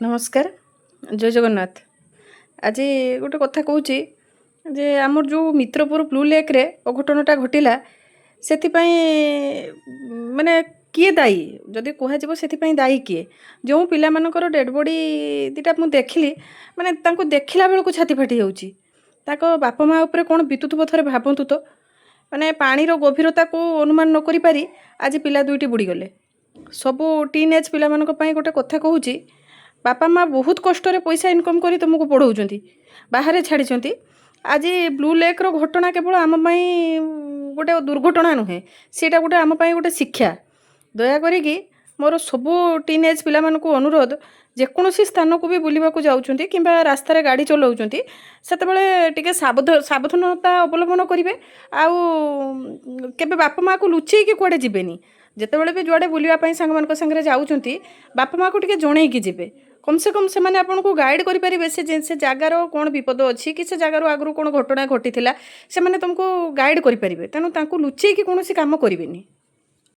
ନମସ୍କାର, ଜୟ ଜଗନ୍ନାଥ। ଆଜି ଗୋଟେ କଥା କହୁଛି ଯେ ଆମର ଯେଉଁ ମିତ୍ରପୁର ବ୍ଲୁ ଲେକ୍ରେ ଅଘଟଣଟା ଘଟିଲା, ସେଥିପାଇଁ ମାନେ କିଏ ଦାୟୀ? ଯଦି କୁହାଯିବ, ସେଥିପାଇଁ ଦାୟୀ କିଏ? ଯେଉଁ ପିଲାମାନଙ୍କର ଡେଡ଼୍ ବଡ଼ି ଦୁଇଟା ମୁଁ ଦେଖିଲି, ମାନେ ତାଙ୍କୁ ଦେଖିଲା ବେଳକୁ ଛାତି ଫାଟି ଯାଉଛି। ତାଙ୍କ ବାପା ମା' ଉପରେ କ'ଣ ବିତୁଥିବ, ଥରେ ଭାବନ୍ତୁ ତ। ମାନେ ପାଣିର ଗଭୀରତାକୁ ଅନୁମାନ ନ କରିପାରି ଆଜି ପିଲା ଦୁଇଟି ବୁଡ଼ିଗଲେ। ସବୁ ଟିନ୍ ଏଜ୍ ପିଲାମାନଙ୍କ ପାଇଁ ଗୋଟେ କଥା କହୁଛି। ବାପା ମା' ବହୁତ କଷ୍ଟରେ ପଇସା ଇନକମ୍ କରି ତୁମକୁ ପଢ଼ଉଛନ୍ତି, ବାହାରେ ଛାଡ଼ିଛନ୍ତି। ଆଜି ବ୍ଲୁ ଲେକ୍ର ଘଟଣା କେବଳ ଆମ ପାଇଁ ଗୋଟେ ଦୁର୍ଘଟଣା ନୁହେଁ, ସେଇଟା ଗୋଟେ ଆମ ପାଇଁ ଗୋଟେ ଶିକ୍ଷା। ଦୟାକରିକି ମୋର ସବୁ ଟିନ୍ ଏଜ୍ ପିଲାମାନଙ୍କୁ ଅନୁରୋଧ, ଯେକୌଣସି ସ୍ଥାନକୁ ବି ବୁଲିବାକୁ ଯାଉଛନ୍ତି କିମ୍ବା ରାସ୍ତାରେ ଗାଡ଼ି ଚଲାଉଛନ୍ତି, ସେତେବେଳେ ଟିକେ ସାବଧାନତା ଅବଲମ୍ବନ କରିବେ ଆଉ କେବେ ବାପା ମାଆକୁ ଲୁଚେଇକି କୁଆଡ଼େ ଯିବେନି। ଯେତେବେଳେ ବି ଯୁଆଡ଼େ ବୁଲିବା ପାଇଁ ସାଙ୍ଗମାନଙ୍କ ସାଙ୍ଗରେ ଯାଉଛନ୍ତି, ବାପା ମାଆକୁ ଟିକେ ଜଣେଇକି ଯିବେ। କମ୍ ସେ କମ୍ ସେମାନେ ଆପଣଙ୍କୁ ଗାଇଡ଼ କରିପାରିବେ, ସେ ଜାଗାର କ'ଣ ବିପଦ ଅଛି କି ସେ ଜାଗାରୁ ଆଗରୁ କ'ଣ ଘଟଣା ଘଟିଥିଲା, ସେମାନେ ତୁମକୁ ଗାଇଡ଼ କରିପାରିବେ। ତେଣୁ ତାଙ୍କୁ ଲୁଚେଇକି କୌଣସି କାମ କରିବେନି।